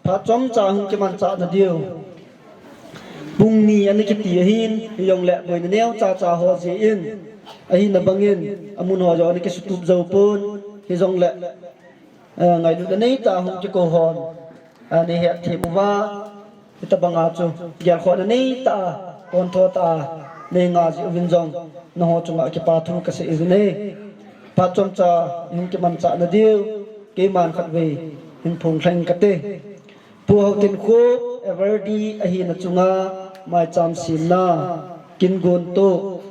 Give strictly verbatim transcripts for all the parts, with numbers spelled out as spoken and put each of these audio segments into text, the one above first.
Phat chomcha hung kimanchah nadiu pung ni ana kiti ahin, hijongle boina neocha cha ho jeh in, ahina bangin amun ho jong ana kisutup jou pon, hijongle, eh, ngailutna neitah a hung kikou hon, eh, neihet them uva, hitabanga chu gelkhohna neitah a, pontho tah a neinga jeh uvin jong nangho chunga kipa thu kasei uvin e. Phat chomcha hung kimanchah nadiu keiman khatvei hin phonglheng kate. Pu Haotinkhup, Everdy ahina chunga maicham semna, kin gon toh,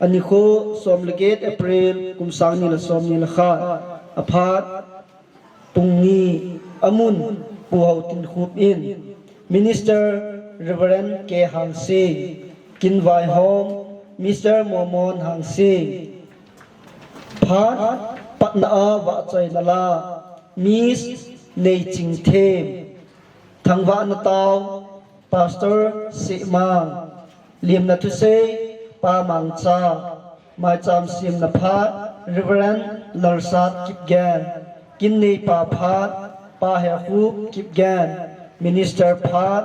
anikho somle get April, kum sang ni le somni le khat, aphat pung ni, amun Pu Haotinkhup in, Minister Reverend K Hangsing, kin vaihom Mister Momon Hangsing, phat patna a vahchoina la Miss Neichingthem, thangvahna tao Pastor Sehmang, lemna thusei Pa Mangcha, maicham semna phat Reverend Lalsat Kipgen, kin neipa phat Pa Hekhup Kipgen, Minister phat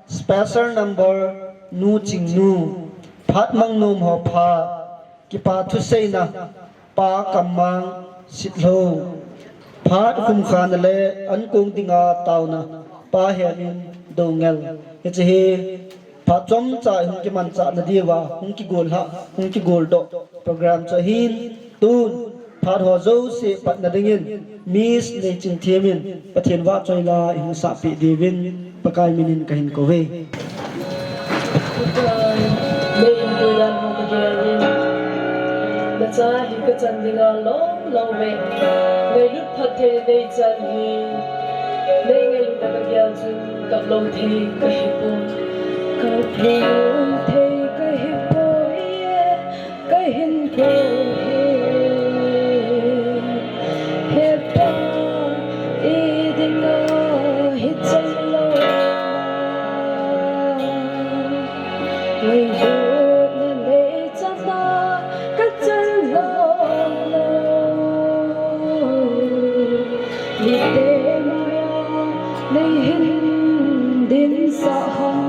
special number Nu Chingnu, phat mang nom ho phat kipa thuseina Pa Kammang Sitlhou, phat khumkhana le ankong dinga taona Pa Helin Doungel. Hiche hi phat chomcha hung kimanchah nadiuva hung kigol lha, hung kigoldoh program chu ahin, tun phat ho jouse patna dingin Miss Neichingthem in Pathen vahchoi la ihung sahpeh diuvin Pakai minin kahin kouve. Neihin puidan ho kagel in, nacha hi kachan dinga lom lom e. Ngailut phatthei neichan hi, nei ngailutna kagel chun kaplou thei kahipoi. Kaplou thei kahipoi e, kahinkho hi. He Pa, idinga hichan lou, ngailutna neichan a kachan lou lou, mite maiya neihin dinsah ham.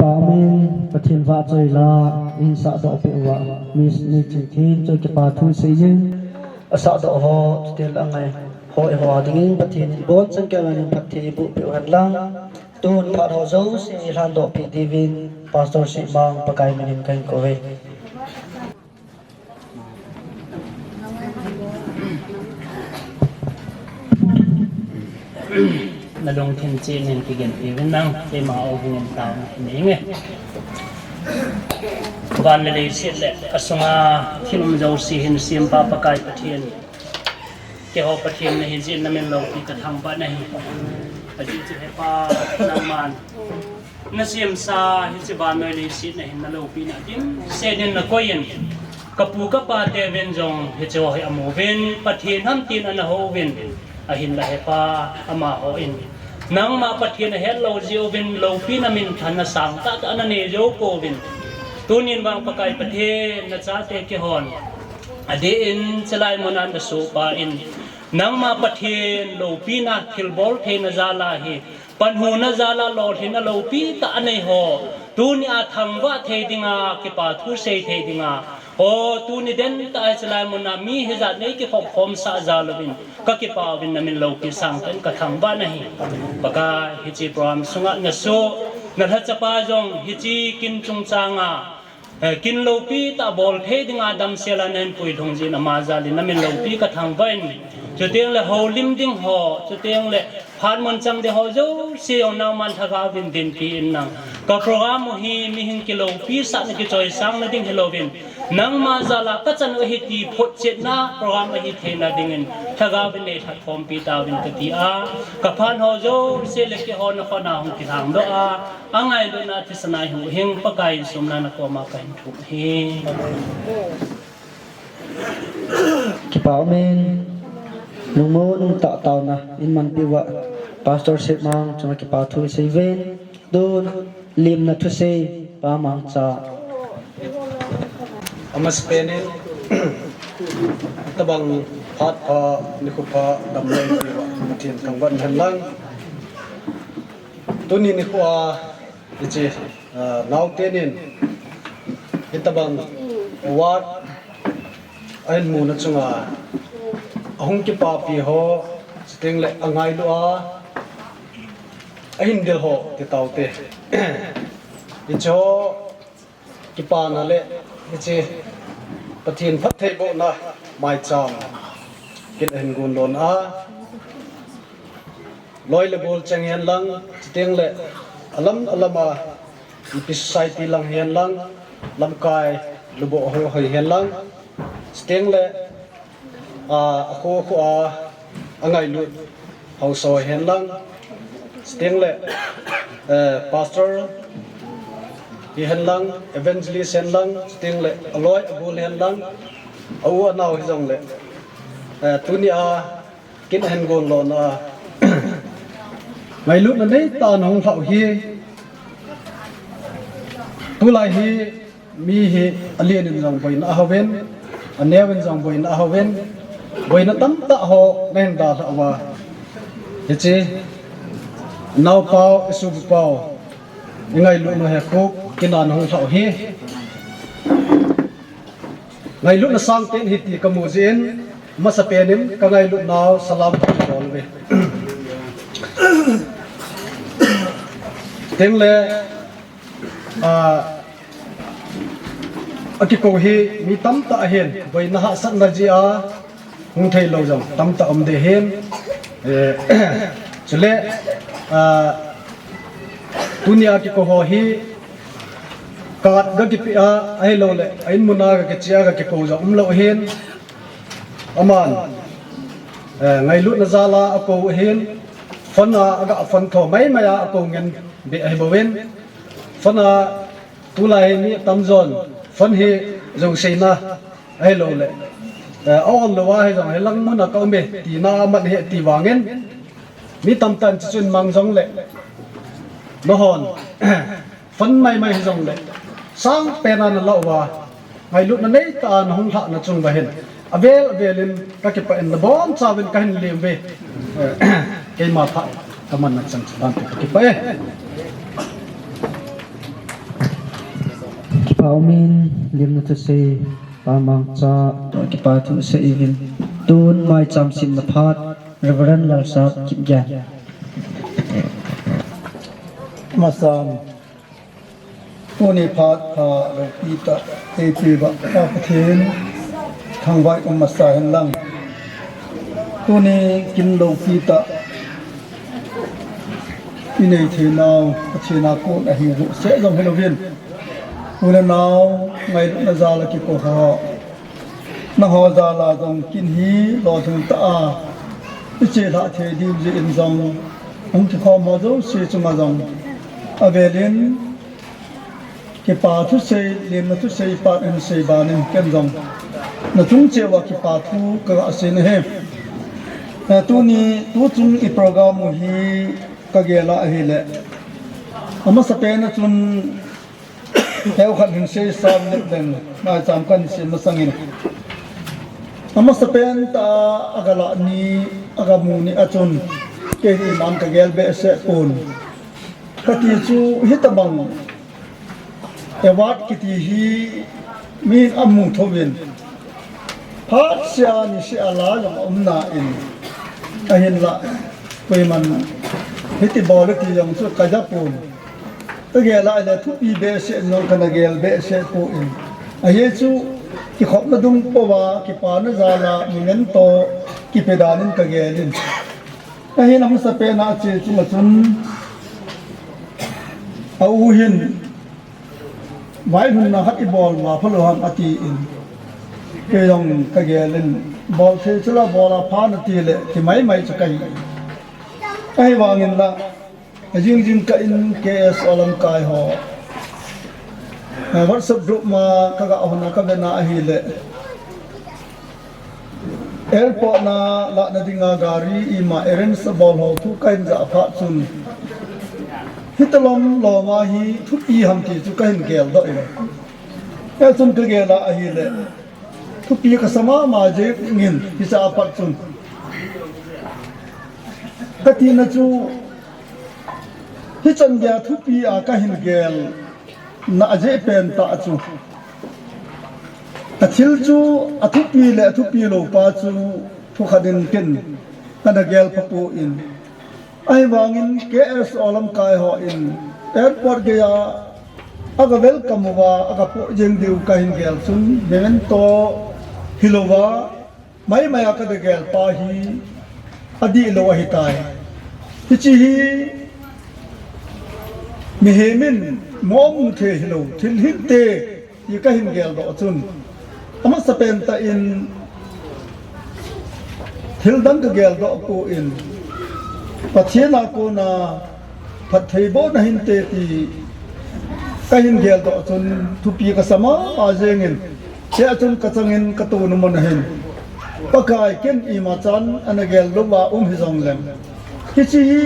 Amen. Pathen vahchoi la, in sahdoh peh uva, Miss Neichingthem chu kipa thu sei jing. Asahdoh ho, chuteng le angai ho, eiho a dingin Pathen in ibon chan keiman phatthei eiboh peh u hen lang. Tun phat ho jouse eilhandoh peh diuvin, Pastor Sitmang Pakai min in kahin kouve. Nalungthim cheh in kigenpi uvin lang, keima houin taona nei inge. Van le leiset le asunga thil um jouse hin sempa Pakai Pathen, keiho Pathen nahi jeh in namin loupi kathangvah nahi. Ajeh chu Hepa, nangman nasemsa hiche vannoi leiset na hin naloupina dimset in nakoi in, kapu kapa teuvin jong hicheho hi amu uvin, Pathen ham tin ana hou uvin, ahinla Hepa, amaho in nangma Pathen ahet lou jeh uvin loupina minthanna sangtah tah ana nei jou pouvin, tunin vang Pakai Pathen, nachate keihon adeh in chelai muna nasohpa in, nangma Pathen loupina thilbol theina jal a hi, panhuna jal a lolhinna loupi tah anei ho, tuni a thangvah thei dinga, kipa thu sei thei dinga, o, tuni den tah a hiche lai muna mi hijat nei kikhop khomsah jal uvin, kakipah uvin, namin loupi sangtah in kathangvah nahi. Pakai, hiche program sunga nasoh, nalhachapa jong hiche kin chungchang a, eh, kin loupi tah bol thei dinga damsel a nahin puilhung jeh in ama jal in namin loupi kathangvah in, chuteng le houlim ding ho, chuteng le phat mun chang ding ho jouse jong nangman lhagao vin dinpi in lang. Ka program u hi mihing kiloupi sahna kichoisang na ding hilouvin, nangma jal a kachan u ahi ti photchetna program ahi theina dingin lhagao vin nei lhatkhompi tauvin kati a, kaphat ho jouse le keiho nakhut a hung kilhangdoh a, angailutna thisan a eihuhhing Pakai Jesu min a nakoma kahin thum ahi. Kipa umin, lungmong tah taona in manpeh uva, Pastor Sitmang chunga kipa thu isei uvin, tun limna thusei Pa Mangcha. Amasapen in, tabang phat pha, nikho pha, damlou peh uva, Pathen thangvah hen lang. Tuni nikho a, hiche, ah, naote nin, hitabang award ahin muna chunga, ahung kipapi ho, chuteng le angailu a, ahin del ho, ti taute. Hiche ho, kipana le, hiche, Pathen phattheibohna, maicham, kin ahin gon lona a, loi le gol cheng hen lang, chuteng le alam alam a, Mipi Society lang hen lang, lamkai luboh ho hoi hen lang, chuteng le, a, akho akho a, angailut haosa ho hen lang, chuteng le, eh, pastor hi hen lang, evangelist hen lang, chuteng le aloi agol hen lang, a u anao hijong le, eh, tuni a, kin ahin gon lona a, ngailutna neitah a nahung lhah u hi, tulai hi mi hi alen in jong boina ahao in, aneo in jong boina ahao in, boina tamtah ho nahin dalhah uva, hiche, naopau, isupipau, ingailutnau hi khu, kin a nahung lhah u hi. Ngailutna sangpen ahi ti kamu jeh in, amasapen in kangailutnau salam kabol uve. Chuteng le, a, akikou hi mi tamtah ahin, boina hahsatna jeh a, hung theilou jong tamtah um ding ahin. Eh, chule, ah, tunia kikou ho hi, card ga kipeh a, ahilouleh, a in muna ga kiche a ga kikou jong umlou ahin. Aman, eh, ngailutna jal a akou ahin. Phone a aga phone tho maimai a akou ngen beh ahi bouvin. Phone a tulai hi mi atamjon, phone hi jouseina ahilouleh, eh, a-on lou a hijong hilang muna ka um e, tina aman ahi ti vangin, mi tamtah in chuche chun mang jongle, nahon, phone maimai hijongle, sangpen a nalah uva, ngailutna neitah a nahung lhahna chunga hin, avel avel in kakipah in nabonchauvin kahin lem uve. Eh, keima phat kamanna chan chu tante kakipah e. Amen. Limna thusei pa mangcha. Kipa thu seiyuvin. Tun maicham simna phat Reverend Lalsat Kipgen. Masan. Tuni phat pha loupi tah eipeuva Pa Pathen thangvah in um masa hen lang. Tuni kin loupi tah inei theinau Pathen a kon ahi jouse jong hilouvin, u le nau ngailutna jal a kikou ho, nangho jal a jong kin hi lolhing tah a ichelhah thei diu jeh in jong, hung kikhom ho jouse chunga jong avel in kipa thusei, limna thusei pan in sei ban in ken jong nachung cheh uva kipa thu kaga sei nahi. Eh, tuni tuchung i program u hi kagel a ahile, amasapen a chun neokhat hin seisam lep leng, maicham kahin sem masangin, amasapen tah a aga lah ni, aga mu ni a chun, kei hi iman kagel behseh pon. Kati chu hitabang award kiti hi min amu thouvin, phatseh a niseh a la jong aum nan, ahinlah koiman hiti bol e ti jong chu kaja pon. Kagel a ahile thupi behseh in jong kana gel behseh pon. Ahi chu kikhopna dung pouva kipana jal a memento kipe dan in kagel in. Ahin amasapen a che chunga chun, a u hin, vaihomna khat ibol uva phalou ham atin, kei jong kagel in, bol thei chula bol a pha nati le ti maimai chu kahi. Ahivangin la, ajing jing kah in K S O lamkai ho, eh, WhatsApp group ma kaga hon a kaven a ahile, airport na lahna dinga gari ima arrange abol ho thu kahin jah phat chun, hitalom lom a hi thupi ham ti chu kahin geldoh in. Hichun kagel a ahile, thupi kasa mama jeng in hiche a pat chun. Katina chu, hichan geiya thupi a kahin gelna ajeh pen tah chu, athil chu athupi le athupi lou pa chu thukhat in ken kana gel pha pon. Ahivangin K S O lamkai hon airport geiya aga welcome uva aga poh jeng diu kahin gel chun, memento hilouva, maimai a kada gel pa hi adihlou ahitai. Hiche hi mihem in momu thei hilou thil hinte ti kahin geldoh chun, amasapen tah in thildang kageldoh pon, Pathen a kona phattheibohna hinte ti kahin geldoh chun thupi kasa mama jeng in, hichea chun kachang in katou nom u ahin, Pakai ken imachan ana gel louva um hijongleng, hiche hi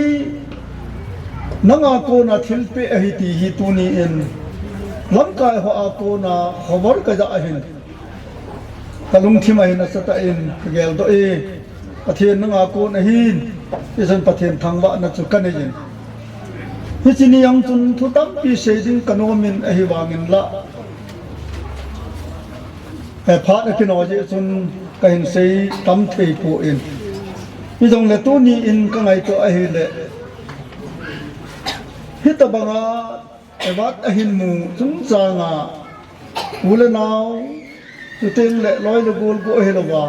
nanga kona thilpeh ahi ti hi tuni in lamkai ho a kona khovor kajah ahin, kalungthim ahin nasatah in kageldoh e, Pathen nanga kon ahin, hichun Pathen thangvahna chu kanei in. Hiche ni jong chun thu tampi sei ding kanom in ahivangin la, eh, phat akino jeh chun kahin sei tam thei pon. Hijongle tuni in kangaito ahile, hitabanga award ahin mu chungchanga u le nao, chuteng le loi le gol bou ahilouva,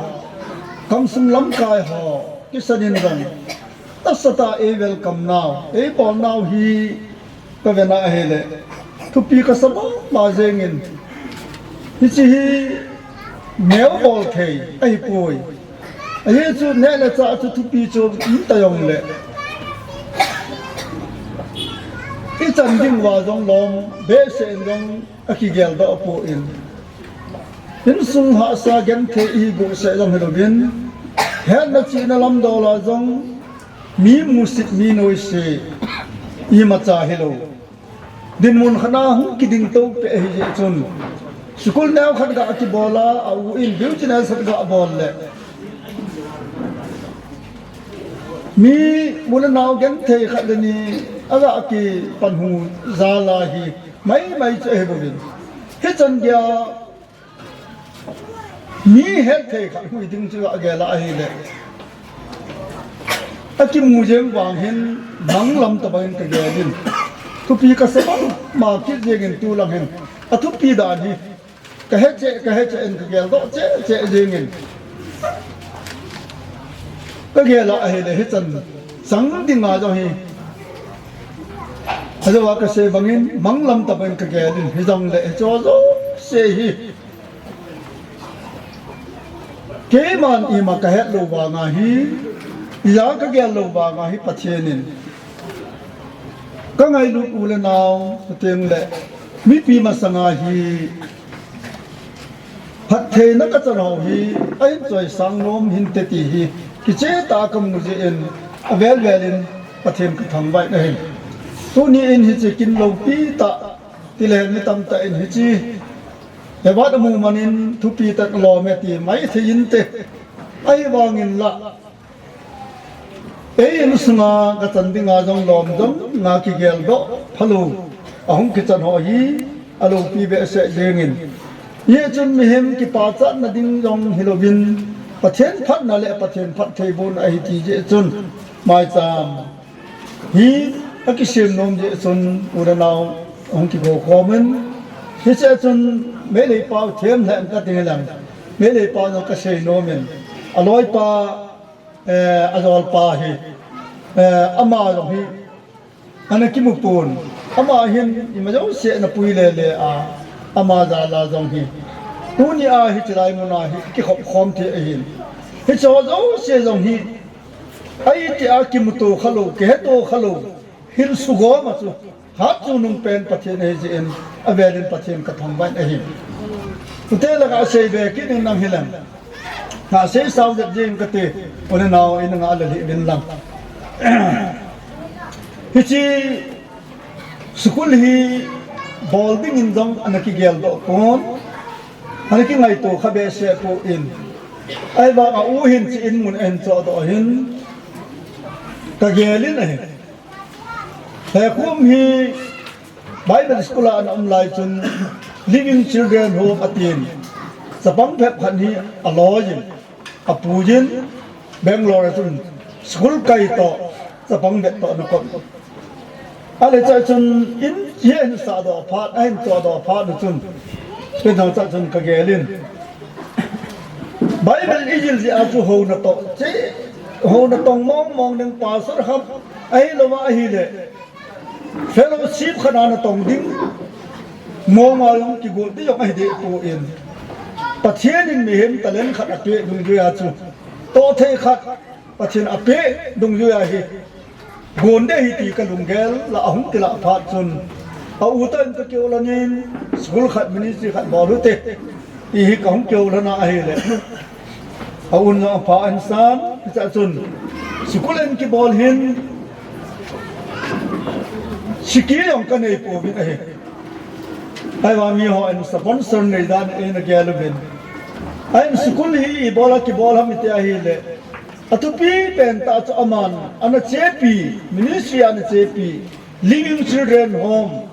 kamsung lamkai ho kisan in jong nasatah a ei welcome nau, ei bol nau hi kaven a ahile, thupi kasa mama jeng in, hiche hi neo bol thei ahipoi. Ajeh chu neh le chah chu thupi chu um ta jongle, ichan ding uva jong lom behseh in jong akigeldoh pon, insung hahsa genthei ihi bouseh jong hilouvin, hetna chihna lamdol a jong mi musit mi noise imacha hilou, dinmun khat a hung kiding tou peh ahijeh chun, school neokhat ga kibol a, a u in business khat ga bol le, mi u le nao genthei khat le ni aga kipanhu jal a hi maimai chu ahibouvin, Hichan geiya mi hetthei khat hung hi ding chu agel a ahile, akimu jeng vang hin manglam tabang in kagel in. Thupi kasa mama kit jeng in tulang hin. Athupi dan hi kahe cheh, kahe cheh in kageldoh cheh cheh jeng in. Kagel a ahile hichan chang dinga jong hi. Ajeh a kasei bangin manglam tabang in kagel in, hijongle hicho jouse hi. Keiman ima kahet lou vanga hi, ija kagel lou vanga hi Pathen in kangailut u le nao, chuteng le mipi masanga hi phattheina kachan ho hi ahin choisang nom hinte ti hi kicheh tah a kamu jeh in avel vel in Pathen kathangvah in ahi. Tuni in hiche kin loupi tah, tile mi tamtah in hiche award amu man in thupi tah in lom e ti maithei inte. Ahivangin la, ei insunga kachan dinga jong lom jong nga kigeldoh phalou ahung kichan ho hi aloupi behseh jeng in. Hijeh chun mihem kipachatna ding jong hilouvin, Pathen phatna le Pathen phattheina ahi ti jeh chun, maicham hi akisem nom jeh chun u le nao hung kigo khom in. Hiche chun Meitei pau them lheh in kati lang, Meitei pau jong kasei nom in, aloipa, eh, ajolpa hi, eh, ama jong hi ana kimu pon. Ama hin ima jouse ana pui lele a, ama jal a jong hi, tuni a hiche lai mun a hi kikhop khom thei ahin. Hiche ho jouse jong hi, ahi tia kimuto khalou, kiheto khalou, hin sugom a chu, hat chu nungpen Pathen ahi jeh in, avel in Pathen kathangvah in ahi. Chuteng le kasei be kit ding nang hilang, kasei sao jep jeng kate, u le nao in nga lel hih uvin lang. Hiche school hi bol dingin jong ana kigeldoh pon, ana kingaito kha behseh poi. Ahivang a u hin hiche in mun ahin chohdoh hin kagel in ahi. Hekom hi Bible School a ana um lai chun Living Children Home atin, chapang phabep khat hi aloiyin, apuiyin, Bangalore a chun school kai toh, chapang bep toh ana kon. Ahile chua chun in, hi ahin sahdoh phat, ahin chohdoh phat na chun, ken jong chua chun kagel in, Bible ijil jeh a chu hou natoh, che, hou natong mong mong ding, pastor ham ahilouva ahile, fellowship khat a natong ding mong a jong kigot ding jong ahi deh poi. Pathen in mihem talent khat apeh dungjuiya chu, tohthei khat Pathen apeh dungjuiya hi gon ding ahi ti kalunggel la ahung kilah phat chun, a u toh in kakihoulim in, school khat, ministry khat bol u hite ti hi kahung kihoulim a ahile, a un jong apha ahin san, hichea chun school in kibol hin, sikhi jong kanei pouvin ahi. Ahivang miho in sponsor nei dan in agel uvin, ahin school hi ibola kibol ham iti ahile, athupi pen tah chu aman ana chepi, ministry ana chepi, Living Children Home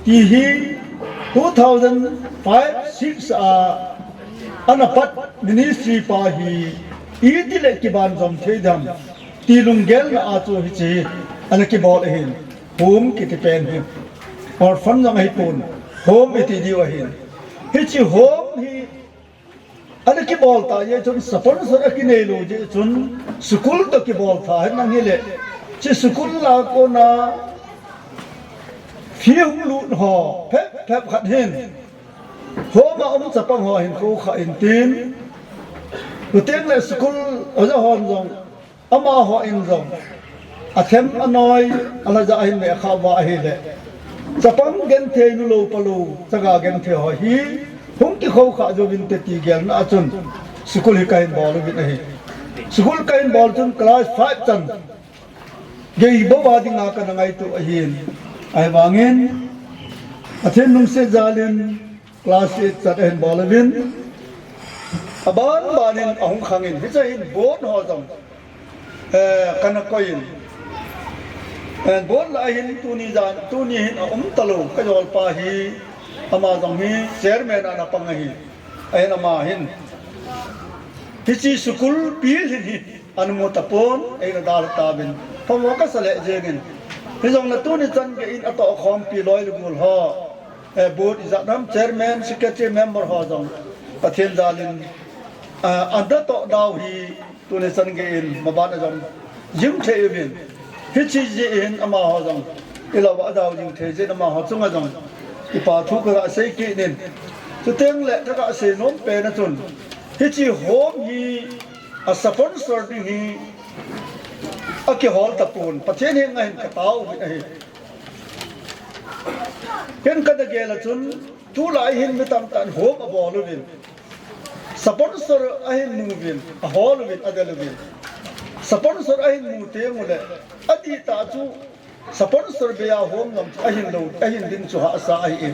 ti hi two thousand five six a ana pat ministry pa hi itile kiban jom thei dem ti lunggelna a chu hiche ana kibol ahin, home kiti pen hi orphan jong ahipon, home iti diu ahin. Hiche home hi ana kibol tah jeh chun, sponsor akinei lou jeh chun, school toh kibol tha ahin nang hile, hiche school a kona fee hung lut ho phabep khat hin, home a um chapang ho hin khoukhah intin, chuteng le school oja hon jong, amaho in jong athem anoi, alhaja ahin meh khah uva ahile, chapang genthei, nu lou pa lou chaga genthei ho hi hung kikhoukhah jouvin te ti gelna a chun, school hi kahin bol uvin ahi. School kahin bol chun class five chan gei bou a dinga kana ngaito ahin, ahivangin Pathen lungset jal in class eight chan ahin bol uvin, aban ban in ahung khang in, hiche hin board ho jong, eh, kana koi in, eh, board lah a hin tuni jan, tuni hin aum talou kajolpa hi, Ama jong hi chairman ana pang ahi. Ahin ama hin hiche school pilhin hi ana mu tapon, eina dalha tauvin. Pamo kasa leh jengin. Hijongle tuni chan geiyin atohkhompi loi le gol ho, eh, board ijat ham, chairman, secretary, member ho jong Pathen jalin, ah, ana toh dau hi tuni chan geiyin maban a jong jing thei uvin. Hiche jeh hin amaho jong ilou a dau jing thei jeh in amaho chunga jong kipa thu kaga sei kit in. Chuteng le kaga sei nom pen a chun, hiche home hi a sponsor ding hi akihol tapon, Pathen henga hin katao uvin ahi. Ken kana gel a chun, tulai hin mi tamtah in home abol uvin, sponsor ahin mu uvin, ahol uvin, adel uvin. Sponsor ahin mu teng uleh, adihtah chu sponsor beiya home lam chu ahin lou, ahin ding chu hahsa ahi e.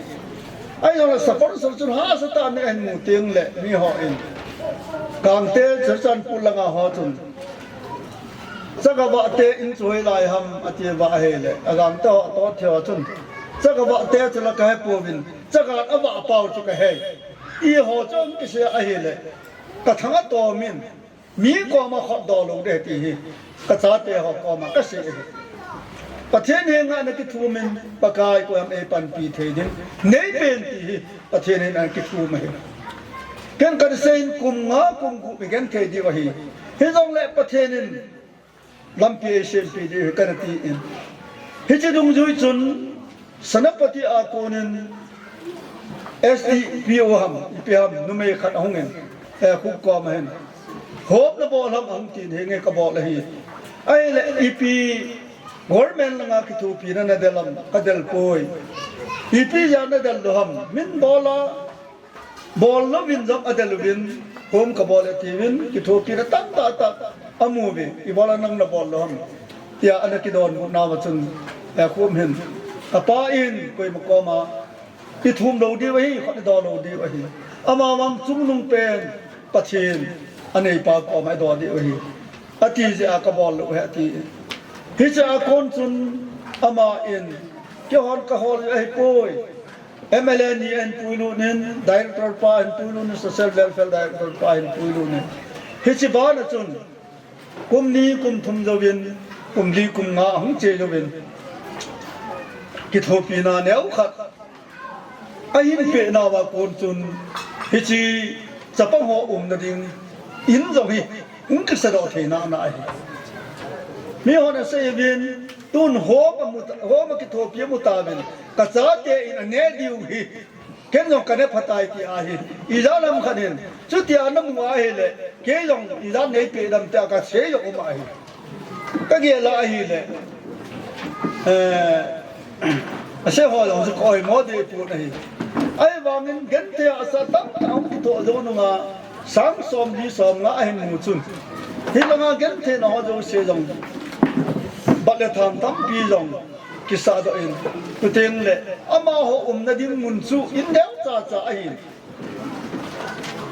Ahijongle sponsor chun hahsa tah in ahin mu teng leh, mihon, Kangte, Churachandpur langa ho chun, Chagavah te in chu hoilai ham ati uva ahile, Agangte ho atoh thei ho chun, Chagavah te chu la kahe pouvin, Chagan avah pau chu kahe. Eiho chu kisei ahile, kathang atomin, mi koma khutdoh lou ding ti hi kachate ho koma kasei ahi. Pathen henga ana kithumin, Pakai, koiham eipanpi thei ding neipen ti hi Pathen henga ana kithum ahi. Ken kana seiyin kum nga kum gup igenthei diu ahi. Hijongle Pathen in lampi eisempeh diu ahi kana tin. Hiche dungjui chun Senapati a konin S D P O ham, ipi ham, numei khat ahungin, eh, khu koma hin, home nabol ham ahung tin, henge kabol ahi. Ahile ipi government langa kithopina nadel ham, kadel poi. Ipi jeh a nadel lou ham, min bol a, bol louvin jong adel uvin, home kabol e tiuvin, kithopina tamtah tah amu uve, ibola nang nabol lou ham tia ana kidonbut nauva chun, eh, khu um hin, apa in koima koma ithum lou diu ahi, khut idoh lou diu ahi. Amavang chungnung pen Pathen aneipa koma idoh diu ahi, ati jeh a kabol lou ahi ati. Hiche a kon chun aman, keihon kahol ahipoi. M L A ni ahin puilut in, director pa ahin puilut in, social welfare director pa ahin puilut in. Hiche bana chun, kum ni kum thum jouvin, kum li kum nga ahung che jouvin, kithopina neokhat ahin peh nauva kon chun, hiche chapang ho umna ding in jong hi hung kisadoh thei nana ahi. Mihon asei uvin, tun home amu ta, home a kithopi amu tauvin, kachate in ane diu hi, ken jong kane phatai ti ahi. Ijat ham khat in chutia namu ahile, kei jong ijat neipeh dam tia kasei jong um ahi. Kagel a ahile, eh, asei ho jong chu ka-oimo deh pon ahi. Ahivangin genthei a asa tamtah ahung kithoh jou nunga, sang somli somnga ahin mu chun, hilanga gentheina ho jouse jong, bat le tham tampi jong kisahdoh in, chuteng le amaho umna ding mun chu in neocha cha ahi.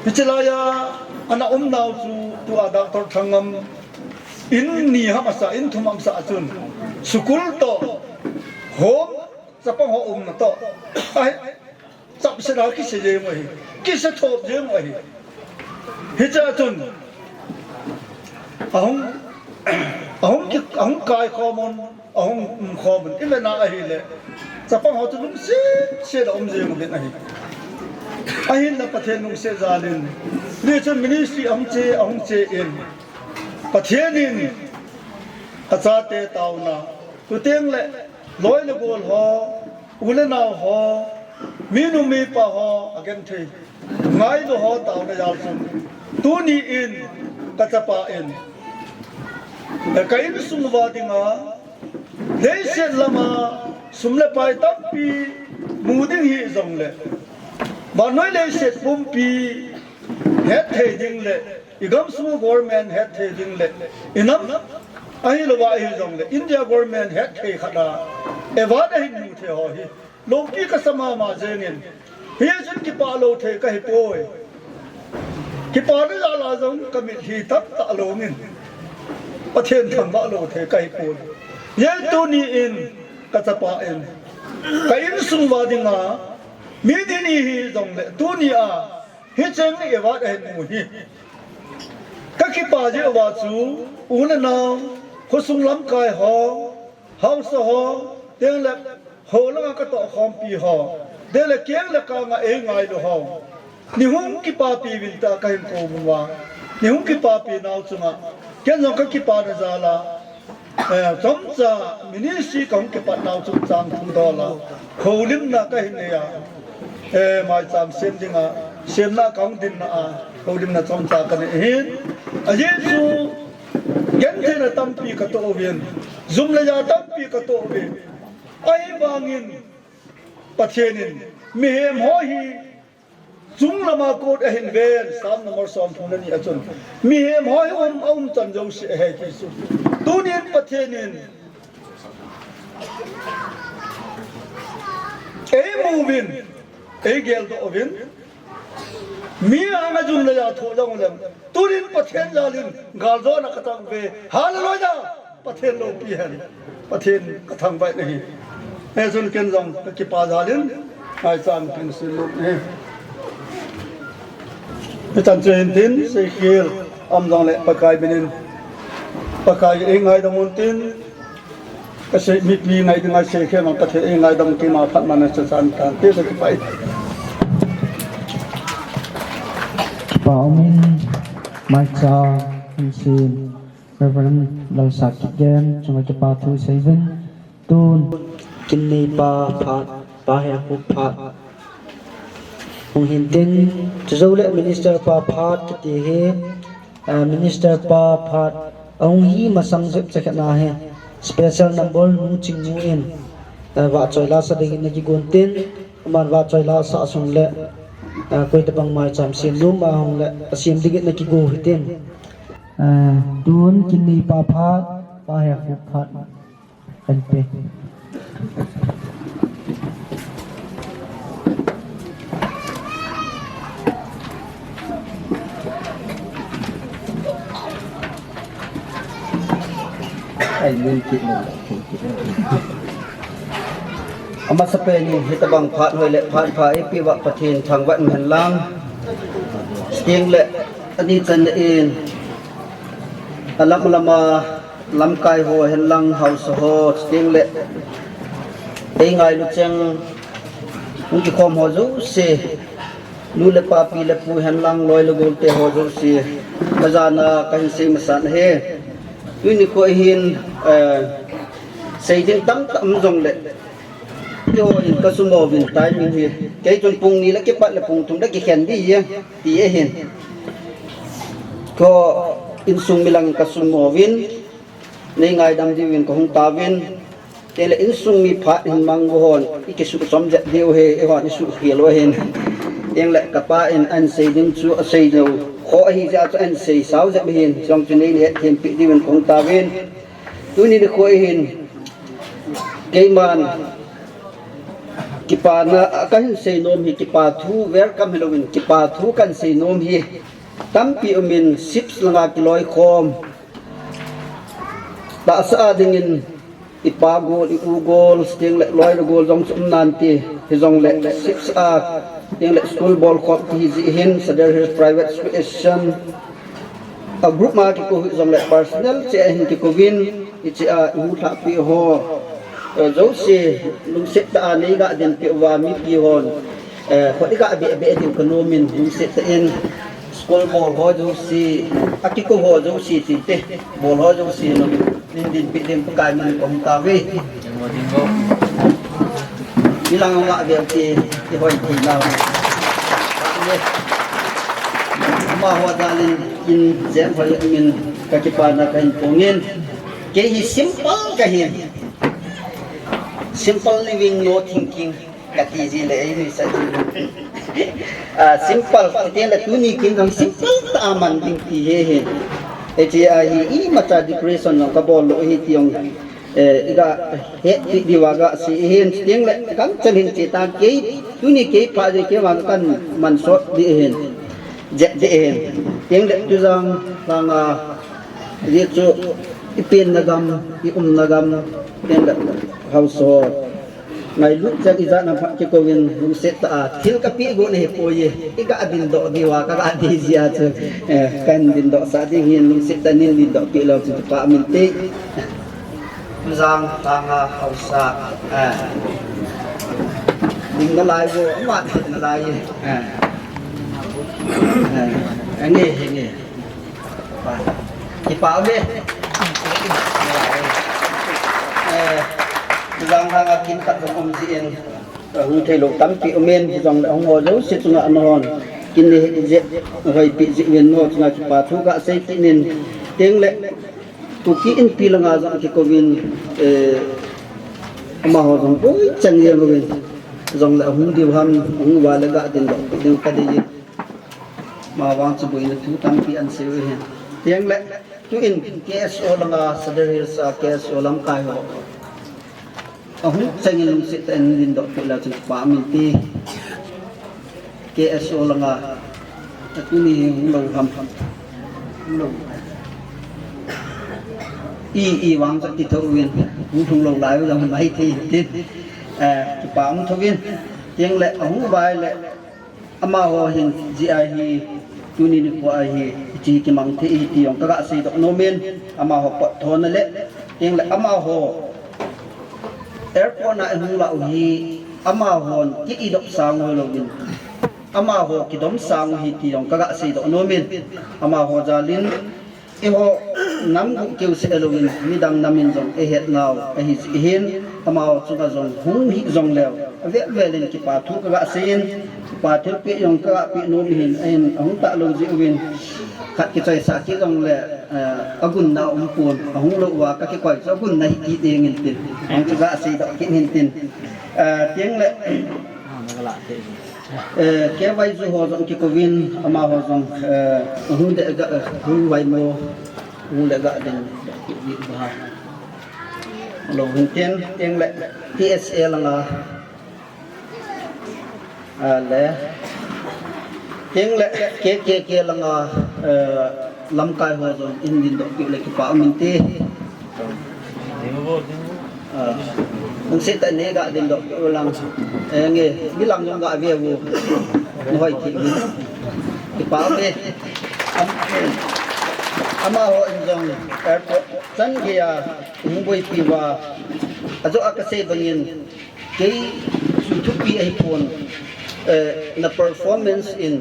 Hiche laiya ana umnau chu tua Doctor Thangam in ni ham asa, in thum ham asa chun, school toh, home, chapang ho umna toh, ahi, chapset a kise jeng u ahi, kise thop jeng u ahi. Hiche a chun ahung, ahung ki, ahung kaikhom un, ahung umkhom un, ivena ahile, chapang ho chu lungset set a um jeng uvin ahi. Ahinla Pathen lungset jalin, hichun ministry ahung che, ahung che in, Pathen in achate taona, chuteng le loi le gol ho, u le nao ho, minu mipa ho, agenthei ngailu ho taona jal chun, tuni in kachapa in, eh, ka insung uva dinga, leiset lama sum le pai tampi mu ding hijongle, vannoi leiset pumpi hetthei ding le, igamsung government hetthei ding le, inam ahilouva hijongle, India government hetthei khat a award ahin mu thei ho hi, loupi kasa mama jengin, hichun kipah lou thei kahipoi. Kipana jal a jong kamitlhi tamtah alongin, Pathen thangvah lou thei kahipoi. Hijeh tuni in kachapa in, ka insung uva dinga, Mi dini hi jongle tuni a hicheng ni evat ahin mu hi. Ka kipa jeh uva chu u le nao, khosung lamkai ho, haosa ho, tengle ho langa ka tohkhompi ho, tengle keng le kanga ei ngailu ho. Ni hung kipapi uvin tia kahin kou uva. Ni hung kipapi nau chunga ken jong ka kipana jal a, eh, chomcha ministry ka hung kipat nau chungchang thu dol a houlimna kahin nei a. Eh, maicham sem dinga, semna ka hung dinna a, houlimna chomcha ka nei ahin. Ajeh chu, gentheina tampi ka toh uvin, jum le ja tampi ka toh uvin. Ahivangin, Pathen in, mihem ho hi, chung lama kot ahin ven, Psalm number som thum le ni a chun. Mihem ho hi um, aum chan jouse ahi ti chu. Tunin Pathen in, ei mu uvin, ei geldoh uvin, mi anga jum le ja thoh jong uleh, tunin Pathen jalin galjona ka tang uve. Hallelujah! Pathen loupi hen. Pathen ka thangvah in ahi. Hichun ken jong ka kipa jalin, maicham kahin sem nom e. Hichan chu hin tin, seikhel um jongle Pakai minin, Pakai ei ngaidam un tin, ka sei, mipi ngai dinga seikhel mang Pathen ei ngaidam, keima phat mana chachan tante, ka kipah e. Kipa umin, maicham kahin sem, Reverend Lalsat Kipgen chunga kipa thu sei uvin. Tun, kin neipa phat, Pa Hengkhup phat hung hin tin, chujou le Minister pa phat kiti hi, ah, Minister pa phat ahung hi masang jep cha khat na hi, special number Nu Chingnu in, ah, vahchoi la sa dingin ana kigon tin, aman vahchoi la sa sung le, ah, koi tabang maicham sem nom ahung le, asem dingin ana kigo hitin. Ah, tun kin neipa phat, Pa Hengkhup phat kan pe. Ai, mun kit mun. Amasapen in hitabang phat hoi le phat pha eipeh uva Pathen thangvah in hen lang. Chuteng le ani channa in alam alam a lamkai ho hen lang, haosa ho, chuteng le ei ngailu cheng hung kikhom ho jouse, nu le pa, pi le pu hen lang, loi le gol te ho jouse, ka jana kahin sei masa ahi. Tuni kho hin, eh, sei ding tamtah um jongle, keiho in ka sum uvin timing hi, kei chun pung ni le kipat le pung thum le kikhen ding ahi, ti ahin. Kho insung mi lang ka sum uvin, nei ngaidam diuvin ka hung tauvin. Chuteng le insung mi phat hin mang u hon, i kisuh chom jep diu ahi, eihon isuh khel u ahin. Chuteng le kapa in ahin sei ding chu asei lou kho ahi jeh a chu ahin sei sao jep ahin, jong chu nei hethem peh diuvin ka hung tauvin. Tuni nikho hin, keiman, kipana, kahin sei nom hi, kipa thu, welcome hilouvin, kipa thu kahin sei nom hi, tampi umin, SIFF langa kiloikhom, tahsa a dingin, i pa gol, i u gol, chuteng le loi le gol jong chu um nante, hijongle, SIFF a, chuteng le school bolkhom ti hi jeh hin, Sadar Hills Private School Association, a group ma kikou hih jongle personal cheh a hin kikouvin, hichea imu lhahpi ho, eh, jouse, lungset tah a nei ga dinpi uva mipi hon, eh, khut i ga beh beh diu ka nom in, lungset tah in, school bol ho jouse, akikou ho jouse tite, bol ho jouse nom. Nin dinpi ding Pakai min ka hung tauve. Ilang nga vel ti, ti hoi ti lau. Amaho jalin in jem hoi min ka kipana kahin pungin. Kei hi simple kahin. Simple living, no thinking. Kati ji le, ei nuisat ji. Ah, simple, kati le tuni kin jong simple tah a man ding ti hi hi. Hiche a hi imacha decoration jong kabol lou hi ti jong, eh, iga hetpi diuva gasei hin, chuteng le gangchel hin che tan kei, tuni kei pha jeh kei vang kaman sot ding hin. Jep ding hin. Chuteng le tujang langa, ajeh chu ipenna gam, iumna gam, chuteng le haosa Ngailut chang ijat ham phat kikouvin lungset tah a thil kapeh got nahi poi e. Iga dindoh diu a, kaga dei jeh a chu. Eh, kahin dindoh sah ding hin lungset tah in dingdoh peh leu chun kipa um inte. Jang tanga hausa. Eh. Ding nalai vo, amat nalai. Eh. Eh. Enge, enge. Kipa ume. Eh, Jang langa kin khat jong um jin, eh, hung theilou tampi umin, hijongle hung ho jouse chunga nahon kin nei het jeh, hoipi jeh uvin nangho chunga kipa thu kasei kit in, tengle Kuki Inpi langa jong kikouvin, eh, amaho jong boi chang jeng uvin, jongle hung diu ham, hung uva le ga dindoh ding kadei. Amavang chu boina thu tampi ahin sei u ahin. Tengle, tuin K S O langa, Sadar Hills a K S O lamkai ho ahung changin lungset tah in dingdoh peh leu chun kipa um inte. K S O langa, atuni hi hung lou ham, hung lou. I, i vang chu kitho uvin, hung lhung lou lai u jong maithei tin. Eh, kipa um thouvin. Tengle, ahung uva le, amaho hin jeh a hi, tuni nikho a hi, hiche kimang thei ahi ti jong kaga seidoh nomin, amaho potthona le, tengle amaho airport na ihung lah u hi, amahon ki-idop sang u hilouvin, amaho kidom sang u ahi ti jong kaga seidoh nomin, amaho jalin, eiho nam guh keuseh louvin midang nam in jong eihet nau ahi jeh hin, amaho chunga jong hung hih jongleu, avel vel in kipa thu kaga seiyin, kipa thilpeh jong kaga peh nom ahin, ahin ahung talou jeh uvin, khat kichoisah kit jongle, eh, agunna umpon, ahung lou uva kakikoi chu agunna hi kit ding in tin, ahung chu ga seidoh kit in tin. Eh, tengle, Eh, K Y Z ho jong kikouvin, amaho jong, eh, hung le ga, hung vaimo, hung le ga ding, ba. Lou hin tin, tengle, T S A langa, ah, le, tengle, K K K langa, eh, lamkai ho jong, in dingdoh peh le kipa um inte. Ah, lungset tah in ga dingdoh u lang. Eh, nge, mi lang jong ga ve u. Nahoi kit u. Kipa ume. Am-, amaho in jong airport chan geiya hung boipi uva. Ajo a kasei bangin, kei chu thupi ahipon, eh, na performance in,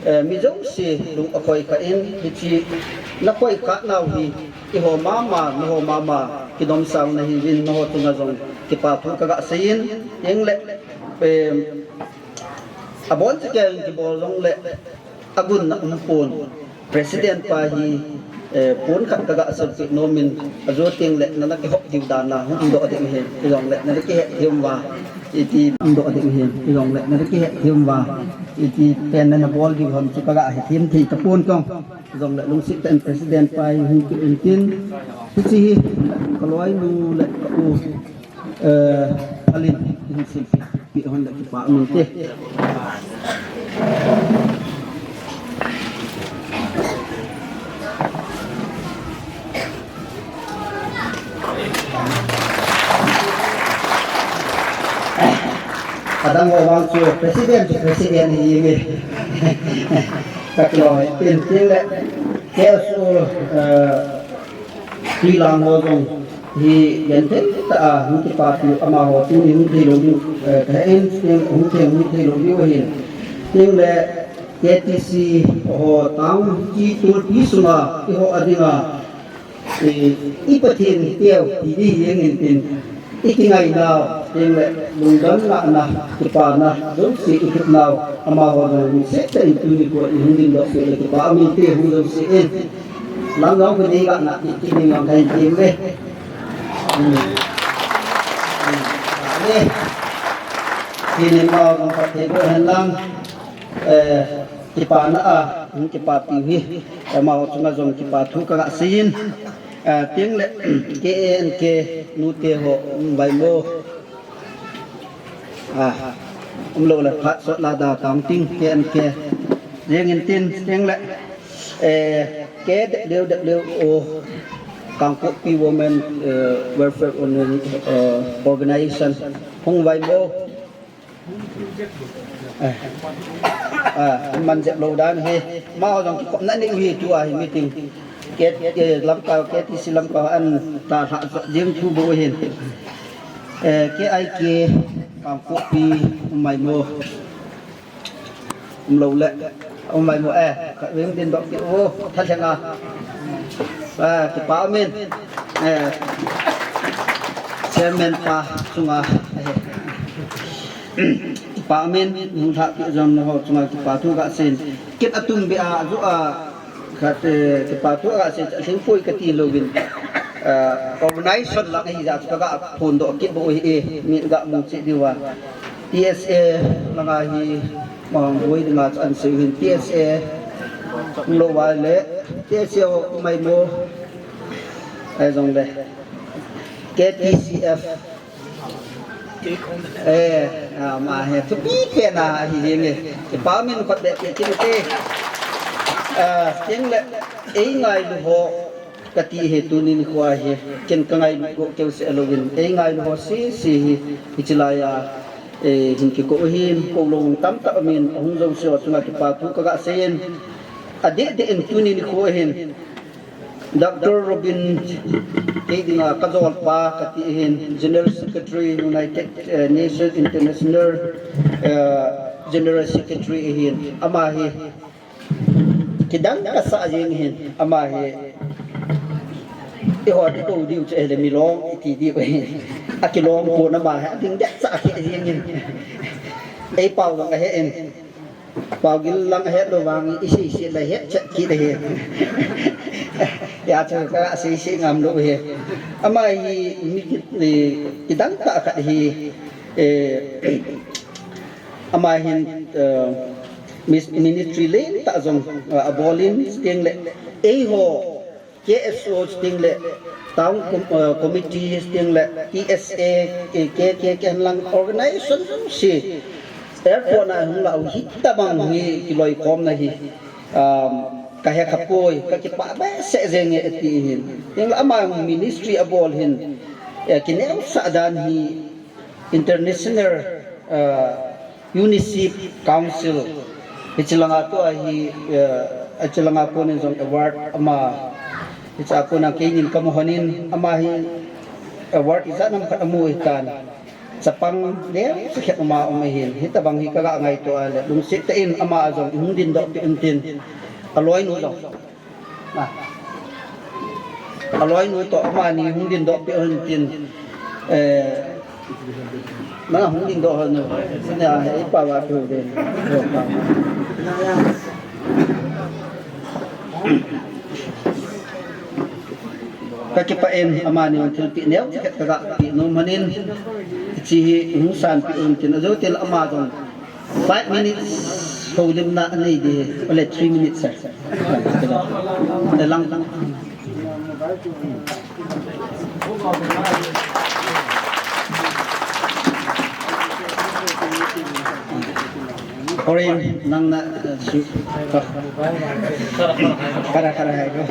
eh, mi jouse lung akhoi kha in, hiche nakoi kha nau hi, eiho mama, nangho mama, kidom sang nahiuvin, nangho chunga jong kipa thu kaga seiyin, tengle, eh, abon chakei in kibol jongle, agunna umpon, President pa hi, eh, pon khat kaga seidoh nomin, ajo tengle nana kihop diu dan a hung umdoh ding ahi, hijongle nana kihet thei uva, iti umdoh ding ahi, hijongle nana kihet thei uva, iti pen nana bol diu ham chu kaga hethem thei tapon kong, hijongle lungset tah in President pa hi hung kit intin, hiche hi kaloinu le ka u, eh, Alin, in sin. Pi hon le kipa um inte. Adang ho vang chu president chu president hi nge. Ka kiloi tin tin le K S O, eh, Twilang ho jong hi genthei tah a hung kipapi u, amaho tuni hung thei lou diu, eh, kahen, hung thei, hung thei lou diu ahin. Tin le K T C ho tang chi tulpi sunga eiho a dinga, eh, i Pathen i teu ti di hi ngen tin. I kingainau, tin le lungdon lahna, kipana, jouse i thupnau, amaho jong lungset tah in tuni kho i hung dingdoh peh le kipa um inte hung jouse in. Lam jong kho nei ga na ti, ti ding jong kahin ti uve. Hmm. Hmm. Ale. Tuni ma jong phat thei bou hen lang. Eh, kipana a, hung kipapi u hi. Eh, amaho chunga jong kipa thu kaga seiyin. Eh, tin le K A N K nute ho, um, vaimo. Ah, umlou le phat sot la da tang ting K N K. Jeng in tin, tin le, eh, K W W O, Kangpokpi Women, eh, Welfare Organ-, eh, Organization. Hung vai mo. Eh. Ah, man jep lou dan hi. Amaho jong kikhopna nei u hi tua hi meeting. K, eh, Lamka, K T C Lamka an ta lha jing thu bou hin. Eh, K I K, Kangpokpi, um mai mo. Um lou le. Um mai mo eh. Ka ring din dok ki o. Tha lhenga. Ah, kipa umin. Eh. Chairman pa chunga. Eh. Kipa umin, nung lha pi jong ho chunga kipa thu kasei in. Kit atum be a, ju a, khat, eh, kipa thu kasei, lhing poi kati louvin. Eh, organization lang hi ja chu kaga phondoh kit bou hi, eh, mi ga mu che diu a. T S A langa hi, mang boi dinga chu an sei hin T S A lou va le, T S A ho mai mo, ai jong le. K T C F. Eh, ah, ama hi thupi pen a hi jeng e. Kipa min khut be pi kin te. Ah, tin le, ei ngailu ho kati hi tunin khua hi. Ken ka ngailu ko keu se louvin. Ei ngailu ho sese hi, hichi laiya, eh, hin kiko hin, ko lou tamtah min, hung jou se ho chunga kipa thu kaga sei in. Adeh deh in tunin khua hin. Doctor Robin, kei dinga kajolpa kati hin, General Secretary, United, eh, Nations International, eh, General Secretary hin, ama hi kidang kasa jeng hin, ama hi eiho ti ko diu chu le milong iti diu hin. Akilong ko na ama hi, ading det sa khe jeng hin. Ei pao lang ahe in. Pao gil lang het lou vang, i sei sei la het chet kit ahi. Ya chu ka sei sei ngam lou hi. Ama hi mi kit, eh, kidang tah khat hi, eh, ama hin, eh, mis-, ministry lentah jong, eh, abol in, chuteng le eiho K S O chuteng le Town Com-, eh, Committee chuteng le T S A, eh, K K K hen lang organization jouse airport na hung lau hitabang hi kiloikhomna hi, um, kahe kha poi, kakipah behseh jeng e ati hin. Chuteng le ama ministry abol hin, eh, kineosah dan hi International, uh, UNICEF Council, hichi langa tua hi, uh, hichi langa konin jong award ama, hichi a konin keinin kamu honin ama hi award ijat nam khat amu hitan. Chapang neo sakhet ama um ahin, hitabang hi kaga ngaito a le, lungset tah in ama jong hung dindoh peh untin, aloinu jong. Na. Aloinu toh amani hung dindoh peh un tin. Eh, na hung dindoh hon. Na, eh, pa va peh un tin. Kakipah in amani hung thilpeh neo, khat kaga peh nom manin. Hichi hi hung sanpeh un tin. Ajo til ama jong. Five minutes, holimna anei di, ole three minutes, sir. Lang, lang. Orin, nang na, uh, su, kara, kara, hai ko.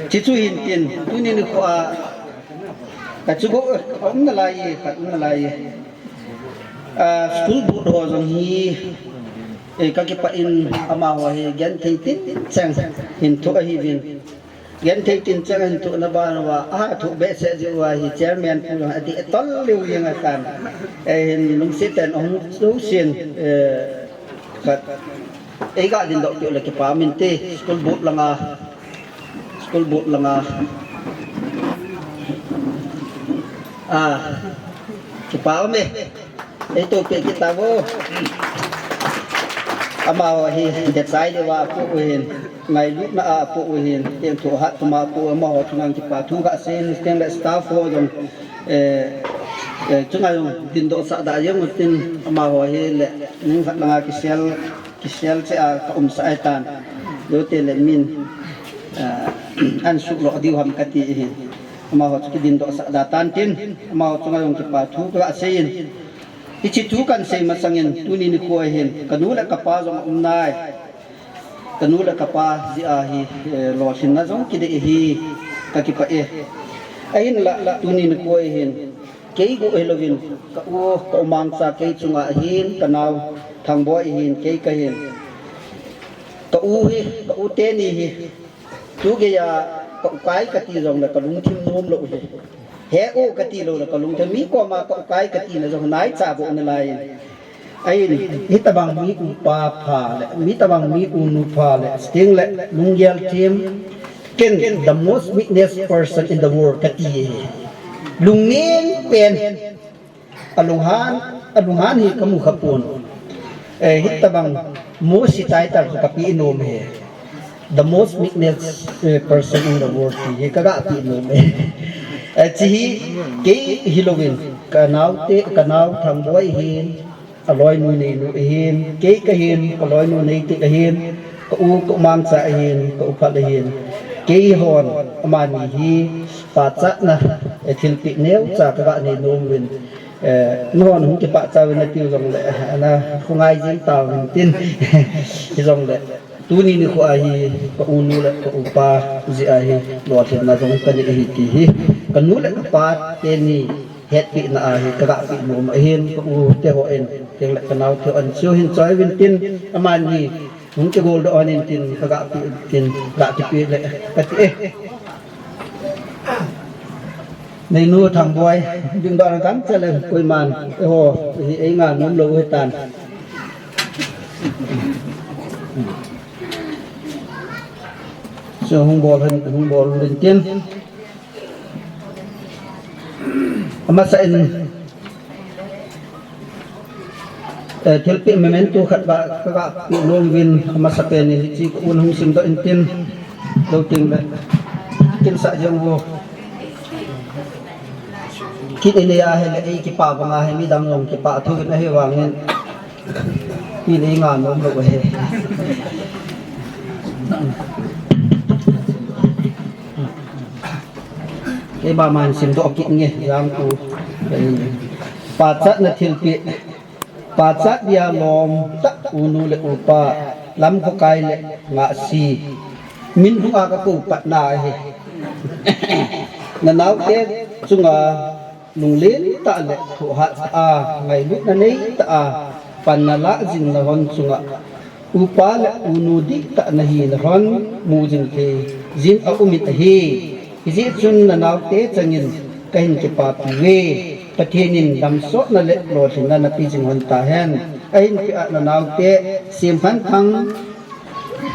Chichu hin tin, tunin khua, kachu go, um na lai, ka um na lai. Ah, school board ho jong hi, eh, kakipah in amaho hi genthei tincheng hin thoh ahiuvin. Genthei tincheng hin thohna ban uva, aha thoh behseh jeh uva hi chairman pu jong adih tol lheh jeng atan. Eh, hin lungset tah in ahung jousen, eh, khat. Eiga dindoh peh u le kipa um inte, school board langa, school board langa. Ah, kipa um e. Eito peh kit tauvo. Amaho hi, dechai deuva apoh u ahin, ngailutna a apoh u ahin, teng thoh hat tuma apoh u, amaho chunga kipa thu kasei in, chuteng le staff ho jong, eh, eh, chunga jong dindoh sah da jeng utin, amaho hi le, ning khat langa kisel, kisel cheh a ka umsah ahitan. Lote le min, ah, an suhlo diu ham kati ahin. Amaho chu kidindoh sah da tan tin, amaho chunga jong kipa thu kasei in. Hichi thu kahin sei masangin, tuni nikho hin, kanu le kapa jong aum nai. Kanu le kapa jeh a hi, eh, lolhinna jong kidei ahi, kakipah e. Ahinla, tuni nikho hin, Kei gu ahi louvin, ka u, ka u Mangcha kei chunga ahin, ka nao Thangboi ahin, kei kahin. Ka u hi, ka u teni hi, tu geiya ka u kai kati jongle ka lungthim nom lou hi. He u kati loule ka lungthim, mi koma ka u kai kati na jong naicha bou nalai. Ahin, hitobang mi upa pha le, hitobang mi unu pha le, sting le, lunggel thim, ken the most weakness person in the world kati e. Lungning pen, alunghan, alunghan hi kamu khapon. Eh, hitobang Mosi title kape nom e. The most weakness, eh, person in the world ti hi kaga pe nom e. Eh, hiche hi, kei hilouvin, ka naote, ka nao Thangboi hin, aloinu Neinu ahin, kei kahin, ka loinu Neitik ahin, ka u, ka u Mangcha ahin, ka u Phal ahin. Keihon, amani hi, pachatna, eh, thilpeh neocha kaga nei nom uvin. Eh, nahon hung kipah chauvin natiu jongle, eh, na khongai jing tauvin tin. Hijongle, tuni nikho a hi, ka unu le ka upa jeh a hi, lolhinna jong kanei ahi ti hi. Ka nu le ka pa teni, hetpehna a hi kaga pe nom ahin, ka u te hon, tengle ka nao te hon, chu hin choi uvin tin, amani, hung kigol doh hon in tin, kaga pe tin, ga kipe le, kati e. Neinu Thangboi, ding doh na gangchel e, koiman, eiho, hi einga nom lou hitan. Chu hung bol hen, hung bol uvin tin. Amasa in, eh, thilpeh memento khat ba, kaga pe nom uvin, amasa pen in, hiche ka un hung simdoh in tin, lou tengle. Kin sa jeng vo. Kit inei a hile, ei kipah banga hi, midang jong kipah thou in ahi vangin. Kit inei nga nom lou ahi. Keima man simdoh kit nge, jang u. Pachatna thilpeh. Pachat dia lom tah unu le upa, lamkhokai le ngahsi. Min lhunga kakou patna ahi. Na naote chunga lunglen tah le thohhat tah a, ngailutna nei tah a, pan nalah jing nahon chunga. Upa le unu dihtah nahi nahon, mu jing thei jin aum in ahi. Hijeh chun na naote changin kahin kipapi uve. Pathen in damsotna le lolhinna napeh jing lhon tahen. Ahin peh a na naote, Semkhanthang,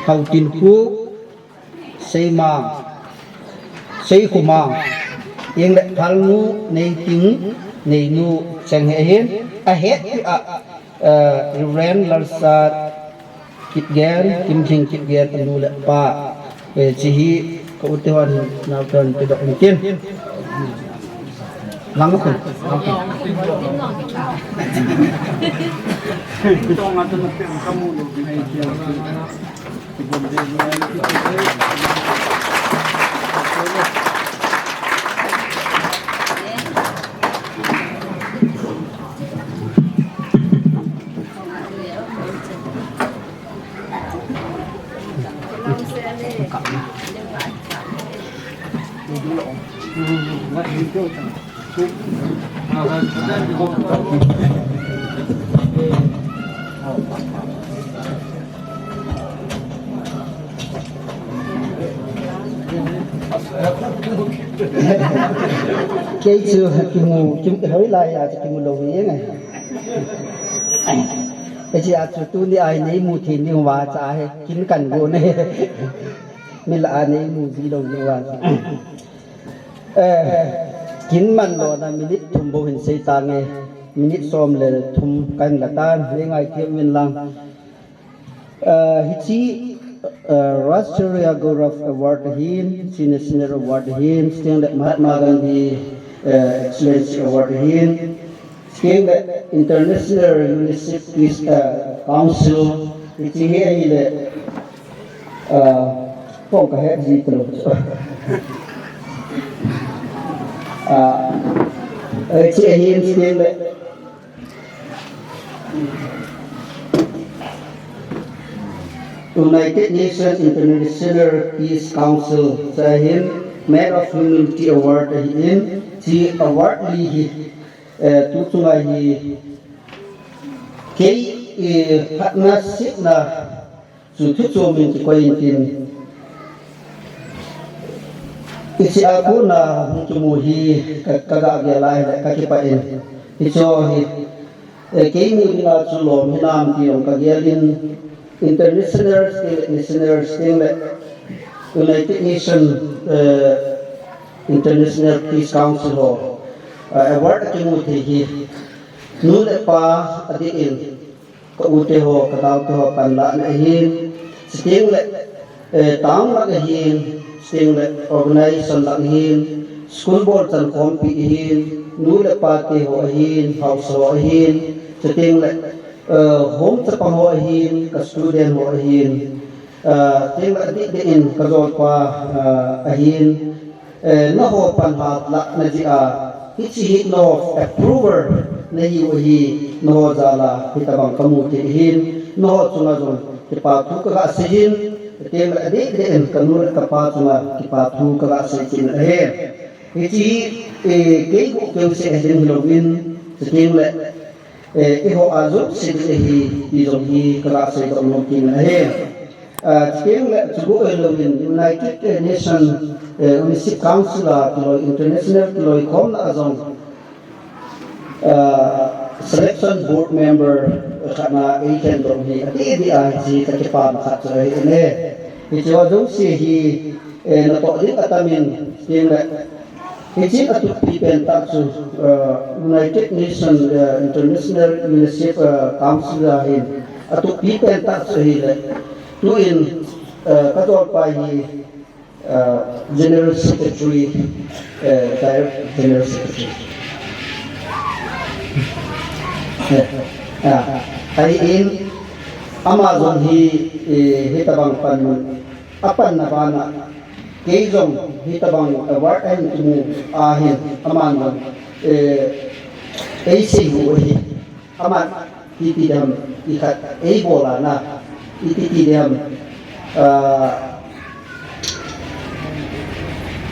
Haotinkhup, Seimang, Seikhomang, tengle Phalnu, Neiting, Neinu, cheng hi ahin, ahet peh a, eh, Reverend Lalsat Kipgen, Kimlhing Kipgen, anu le apa. Eh, hiche hi ka u te hon, nao te hon, pedoh in tin. Lang khun, lang khun. Kei chu kimu, kim, hoilai a chu kimu lou hi ngai. Hiche a chu tuni a hi neimu thei ding uva cha hi, kin kan go ne. Mi lah a neimu ji lou ding uva. Eh, kin man lona minute thum bou hin sei tange. Minute som le thum kan la tan, nei ngaithem uvin lang. Eh, hiche, eh, Rashtriya Gaurav Award ahin, hiche National Award ahin, hiche tengle Mahatma Gandhi, eh, Excellency Award ahin, hiche tengle International Relationship Peace, eh, Council, hiche hi ahile, eh, kong kahet ji talou. Ah, eh, hiche ahin, hiche tengle United Nations International Peace Council, hiche ahin, Man of Humanity Award ahin, hiche award li hi, Eh, tu chunga hi kei, eh, phatna sitna chu thu chu min kikoi in tin. Hiche a kona hung kimu hi ka, ka ga gel a ahile ka kipah in. Hiche hi, eh, keini dinga chu lom hinam ti jong ka gel in, international sting le, national sting le, United Nations, eh, International Peace Council ho, eh, award akimu thei hi, nu le pa adeh in, ka u te ho, ka nao te ho panlahna ahin, chuteng le, eh, town lang ahin, chuteng le organization lang ahin, school bol chan khompi ahin, nu le pa te ho ahin, haosa ho ahin, chuteng le, eh, home chapang ho ahin, ka student ho ahin, eh, chuteng le adeh deh in ka jolpa, eh, ahin, eh, nangho panhat lahna jeh a, hiche hi nangho approval nahiu ahi, nangho jal a hitabang kamu thei ahin, nangho chunga jong kipa thu ka ga sei in, chuteng le adeh deh in ka nu le ka pa chunga kipa thu ka ga sei kit in ahi. Hiche hi, eh, kei bou keu seh a ding hilou in, chuteng le, eh, eiho a jouse ding ahi, ti jong hi ka ga seidoh nom kit in ahi. Ah, chuteng le, chu bou hilou in, United Nations, eh, UNICEF Council a kiloi, international kiloikhomna a jong, ah, selection board member khat na eikhen doh hi, adeh deh a hiche ka kipana khat chu ahi in ahi. Hiche ho jouse hi, eh, natoh ding atam in, chuteng le, hiche a thupi pen tah chu, eh, United Nations, eh, International UNICEF, eh, Council a hin a thupi pen tah chu ahile, tuin, eh, ka jolpa hi, eh, General Secretary, eh, Direct General Secretary. Eh, ah, ahin, ama jong hi, eh, hitabang panmun apanna bana, kei jong hitabang award ahin kimu ahin, aman jong, eh, eisei u ahi, aman ipi diham, ikhat eibol a na, ipi ti diham, ah,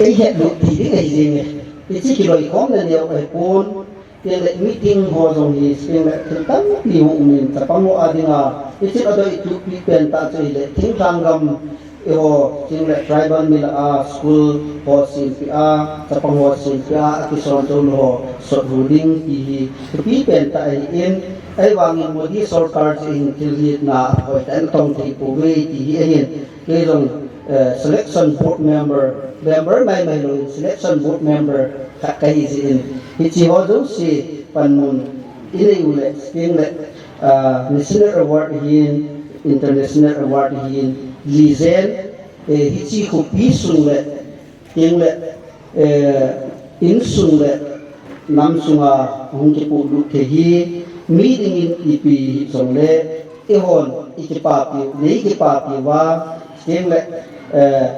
eihet lut ti ding ahi jenge, hiche kiloikhomna neo ahipon, chuteng le meeting ho jong hi, chuteng le thil tampi hung um in, chapang ho a dinga, hiche a doi thupi pen tah chu ahile, thinglhang gam, eiho, chuteng le tribal mi lah a, school ho sempeh a, chapang ho sempeh a, akison chom lou ho sot hu ding ti hi thupi pen tah ahin, ahivangin Modi sorkar chu hin thil hi na hoitah in atong thei pouve ti hi ahin, kei jong, eh, selection board member, member maimai lou, selection board member khat kahi jeh in, hiche ho jouse panmun inei u le, chuteng le, ah, national award hin, international award hin, lijen, eh, hiche khopi sung le, chuteng le, eh, insung le, nam sunga hung kipohlut thei hi, mi dingin ipi hijongle, eihon ikipapiu, nei kipapiu va, chuteng le, eh,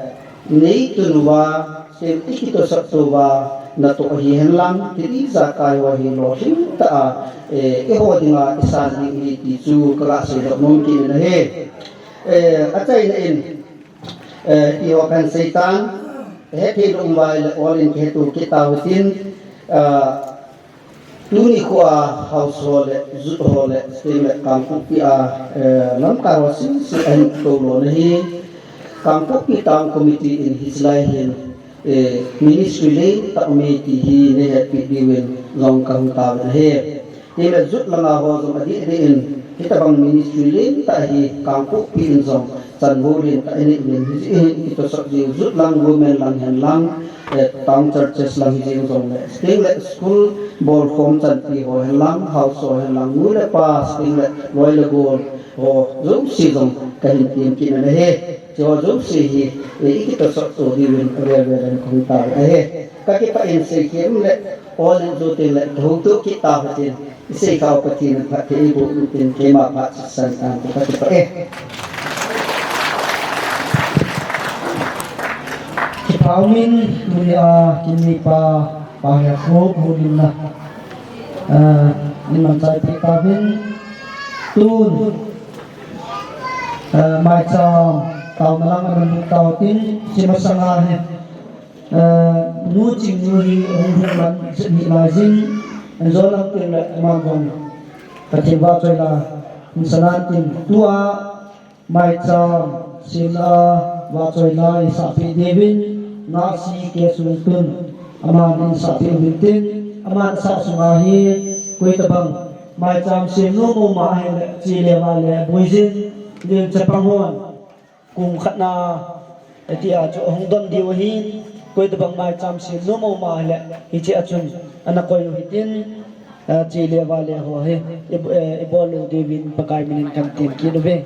nei tun uva, chuteng ikitosot uva, natoh hihen lang, thil ijakai ho hi lolhing tah a, eh, eiho dinga isan ding ahi ti chu ka ga seidoh nom kit in ahi. Eh, achaina in, eh, eiho kahin sei tan, hethei lou um uva ahile ol in kiheto kit tau hitin, ah, tuni khoa haosa ho le, youth ho le, chuteng le Kangpokpi a, eh, lamkai ho sese ahin tou lona hi, Kangpokpi Town Committee in hiche lai hin, eh, ministry lentah aume ti hi nei hetpeh diuvin jong kahung tauvin ahi. Chuteng le youth langa ho jong adeh deh in, hitabang ministry lentah hi Kangpokpi in jong chanvo lentah inei uvin, hijeh hin ikitosot diu youth lang, women lang hen lang, eh, town churches lang hijeng jong le, chuteng le school bolkhom chanpi ho hen lang, haosa ho hen lang, nu le pa, chuteng le loi le gol ho jouse jong kahin tem kit in ahi. Hiche ho jouse hi, eh, ikitosot to diuvin avel vel in kahung tao ahi. Ka kipah in seikhem le, ol in jou teng le, kahung to kit tau hitin, iseikhao Pathen in phatthei eiboh in tin, keima phat chu san tan, ka kipah e. Kipah umin, tunia kin neipa, Pa Hehkhup houlimna, ah, nei mangchai peh tauvin, tun, ah, maicham taona lang ana lut tau hitin, hiche masanga hi, ah, Nu Chingnu hi hung lhung man jep hih laijin, Jon lang tin le aman jong Pathen vahchoi la, insan a tin tua maicham semna vahchoi la isahpeh diuvin, Ngahsi K. Sungtun, aman isahpeh uvin tin, aman sah sunga hi, koi tabang maicham sem nom um ahile, che le vale boijin, len chapang hon, kum khat na, ati a chu ahung don diu ahin, koi tabang maicham sem nom um ahile, hiche a chun, ana koi u hitin, a, che le vale ho hi, i, eh, ibol u diuvin Pakai minin kan tem kit uve.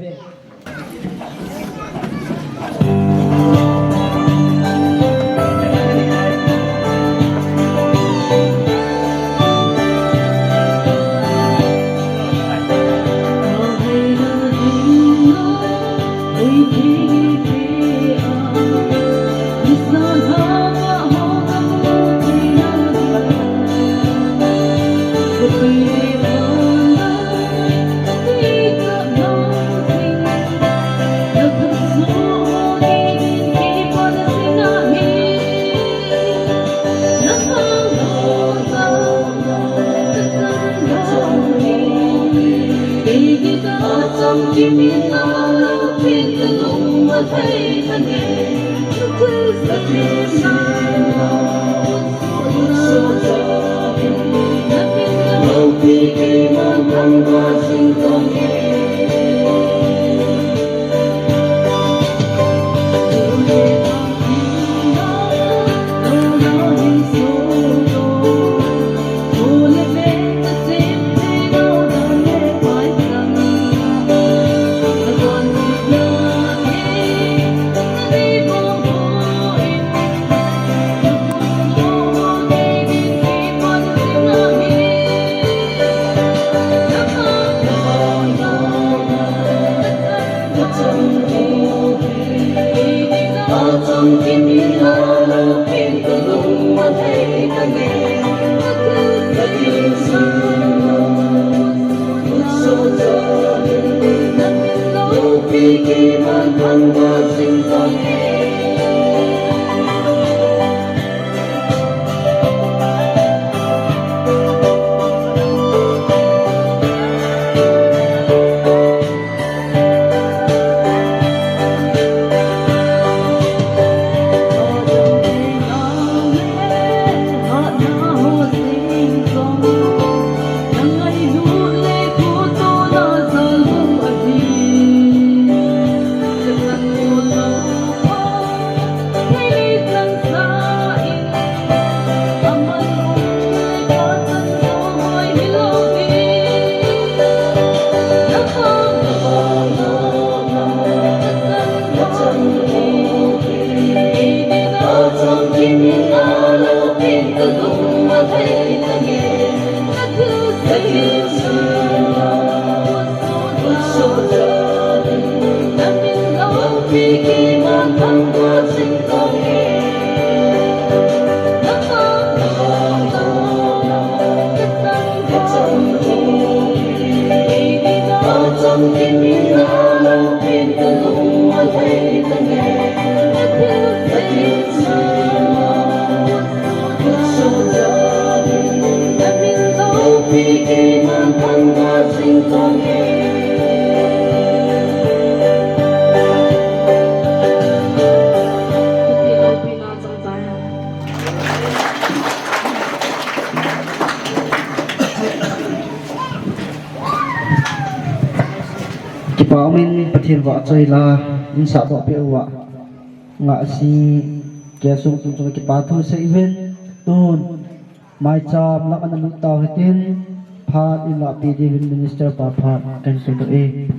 Kipa umin Pathen vahchoi la, insah doh peh uva, Ngahsi K. Sungtun chunga kipa thu sei uvin, tun maicham lam ana lut tau hitin, phat in lahpeh diuvin Minister pa phat kan sei doh e.